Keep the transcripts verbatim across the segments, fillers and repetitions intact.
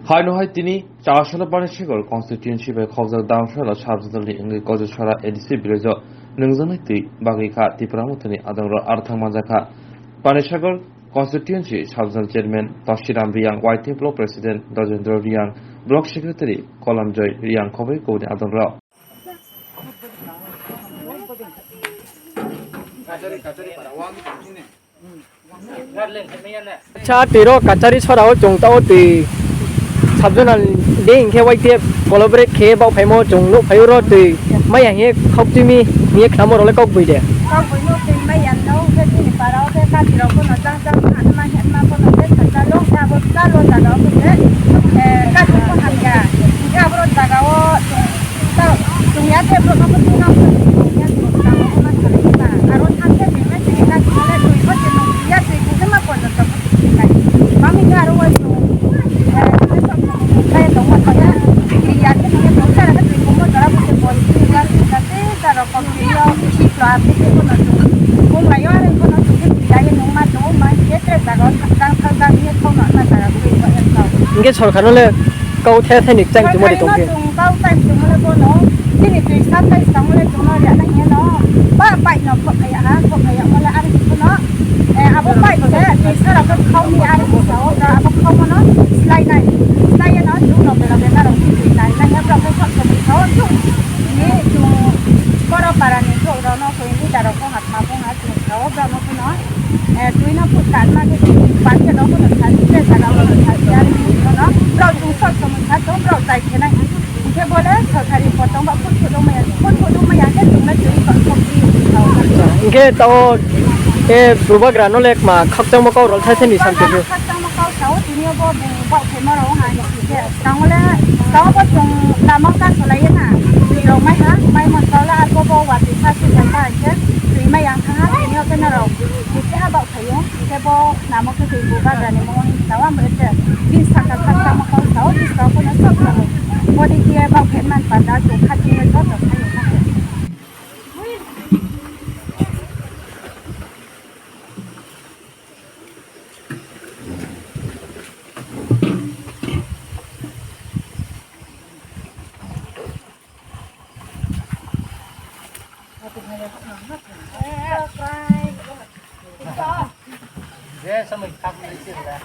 Haino hai tini Chasana Panisagar constituency bai khokjak Damsara sub-zonal ni wngwi Kojasara A D C village o nungjaknai twi bagwi kha Tipra Mothani adongrok arthang manjakha. Panisagar constituency sub-zonal chairman Tasiram Riyang, Y T F block president Rajendra Riyang, block secretary Kolamjoy Riyang khobwi kubuni adongrok. Acha, twi rok Kachari sora o chwng ta o twi sub-zonal de hinkhe Y T F collaborate khe bau phaimo chwng nuk phaio ro twi maya hinkhe khok twi mi hinkhe khlamo rok le kok bui de. Kok bui nuk twi maya no khe chini para o khe kati rok bono jang jang hwnma hwnma bono khe sajalo khe abo chalo jaga o khe, eh, kati ko hamya hinkhe abo jaga o chwng. Tao, chwng ya tei borok no bo twi nang phuru chwng ya twi tamo ma salai kha. Aro thansa twi mai twi kha twi le twi pho twi nung ya twi khe ma porjonto pho twi kha. Mami khe aro wai chwng, eh, twi sok sok kha ya tong ma kha ya. Twi ya khe nung ya twi sara khe twi khe mo jora bo se bol twi ya twi ya twi sara kok twi ya twi sikla twi khe bono chwng. Kung lai yo are bono chwng khe twi ya ye nung ma chwng ma khe tre jaga o thang thang thang thang ye thok no ma jaga twi ko em tao. Hingke sorkar no le kau the the ni chang twi mori tong khe. Kau time tongmole bono chini twi sat bai tongmole tongmo ria nang heno ba bai no khok khaya ha khok khaya mole ari kheno, eh, abo bai se twi sara ko khau ni ari sa o ga abo khau mono slai nai slai no chung no bela bela ro twi nai nang ya bro ko khok khok khau chung ni chung koro para ni chung ro no ko ni da ro ko ha ma bung ha chung khau bro no kheno, eh, twi no phut ka ma ke chung pa ke ro ko no sa ni se sara ko no sa ya ni no bro chung sok sok sa to bro tai khe nai. Hingke bole sorkari potong ba phut phut maya, phut phut maya ke chwngno chwng kok kok di sao. Hingke tao e bubagra no lek ma khakchangma kau rol thai thani sam tebio. Khakchangma kau sao tini bo bung bau khe moro ha hingke tangole tao bo chwng lama ka solai na. Twi rok mai ha, mai mon tao la arbo bo wati sa su sa ha hingke twi mai yang tha ha tini o ke na rok. Hingke ha bau Ayo, hingke bo namo khe twi bubagrani mo hwn sao, amo ete bini saka kha tamo kau sao, bini sao phano sok sao. Boni khe bau khe man panda, chwng kha chwngno joto khayo na. Je samui khak ni sila.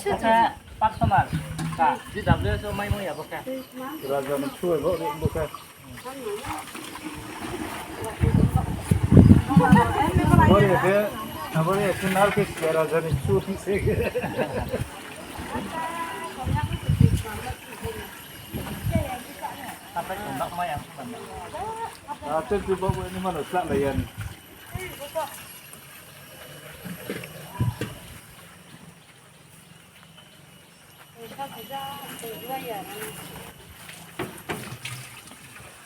Oke, pak samar. Ka, di W S O mai mo ya boke. Raja ni chuwe bo, boke. Bori ke, bori ke nar ke raja ni chu se. Apa itu nak mai yang mana? Ah, tu tu bawa ni mana selak layan.